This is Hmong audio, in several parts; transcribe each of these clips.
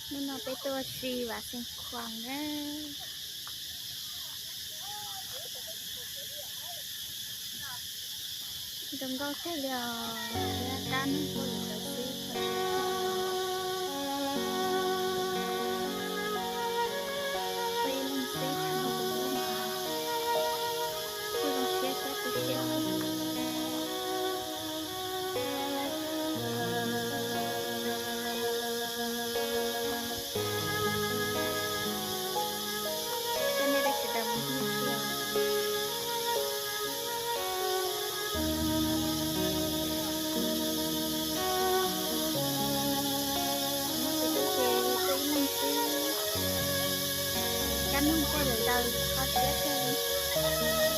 Hnub no peb tuaj ua si Vam Xeev Khuam na. Zoo nkauj kawg li os, rab noog quaj lawm xwb. Peb leeg xwb, kuj zoo siab thiab tu siab. Coj nej sawv daws mus ua si. Muaj tus tub ces tuaj ib leeg xwb. Rab noog quaj lawm ntawd, kho siab kawg li. Tuaj ua si os.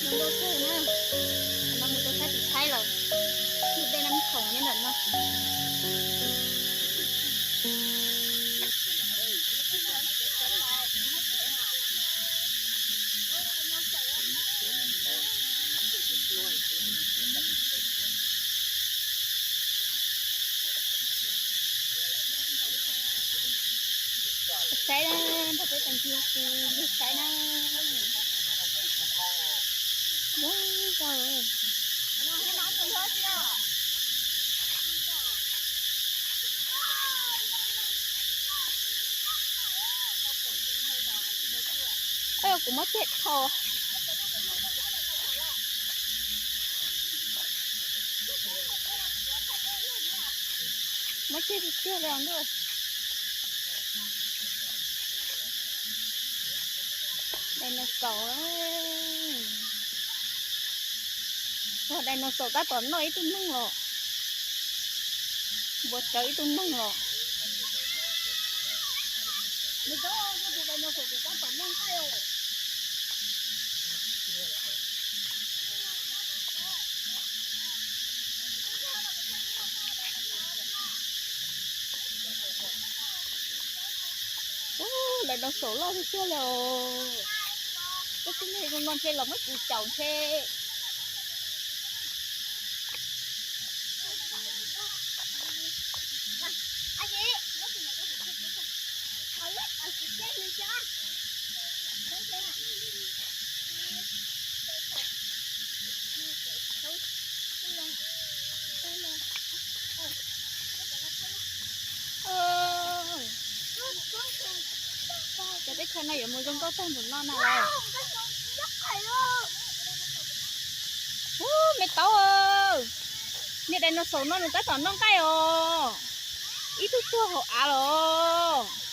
Zoo nkauj kawg na. Qhov no mus rau sab tim Thaib lawm. Tus dej Nab Khoom nyob ntawm no. Saib na, nrog peb tus ntxhais ua si, ntxhais saib na. Zoo nkauj. Ej, kuv muab ceg tho. Muab ceg tiag tiag li os ntuj. Dinosaur. Ua dinosaur tab tom noj ib tug neeg los. Npuav rawv ib tug neeg los. Ub, dinosaur loj tiag tiag li os. Koj tib neeg zoo no ntshe los muab tsis caum ntshe. Cov teb chaws no yuav mus zoo nkauj tag npaum no na los. Ub, me taub, niag dinosaur no nws tab tom noj nqaij os. Ib tug tuag hauv av los.